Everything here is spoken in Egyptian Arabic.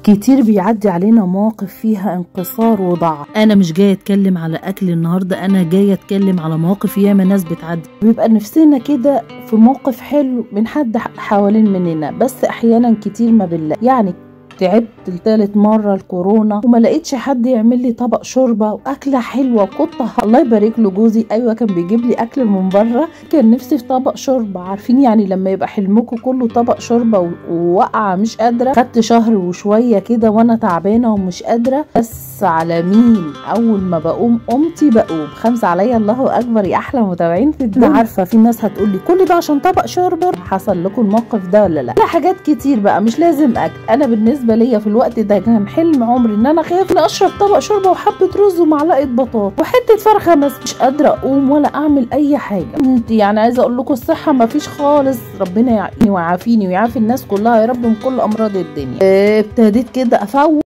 كتير بيعدي علينا مواقف فيها انكسار وضعف. انا مش جاية اتكلم على اكل النهارده، انا جاية اتكلم على مواقف ياما ناس بتعدي، بيبقى نفسنا كده في موقف حلو من حد حوالين مننا، بس احيانا كتير ما بنلاقي. يعني تعبت لثالث مرة الكورونا وما لقيتش حد يعمل لي طبق شوربة واكله حلوة، وكنت الله يبارك له جوزي، ايوه كان بيجيب لي اكل من بره، كان نفسي في طبق شوربة. عارفين يعني لما يبقى حلمكم كله طبق شوربة ووقعه مش قادرة. خدت شهر وشوية كده وانا تعبانة ومش قادرة، بس على مين؟ اول ما بقوم قمتي بقوم خمسة عليا، الله اكبر يا احلى متابعين في الدنيا. عارفه في ناس هتقول لي كل ده عشان طبق شوربة؟ حصل لكم الموقف ده ولا لا؟ لا، حاجات كتير بقى، مش لازم اكل. انا بالنسبة ليا في الوقت ده كان حلم عمري ان انا خايف ان اشرب طبق شوربة وحبه رز ومعلقة بطاطا وحتة فرخة، بس مش قادرة اقوم ولا اعمل اي حاجة. يعني عايزه اقول لكم الصحة ما فيش خالص، ربنا يعافيني ويعافي الناس كلها يا رب من كل امراض الدنيا. ابتديت كده افوق.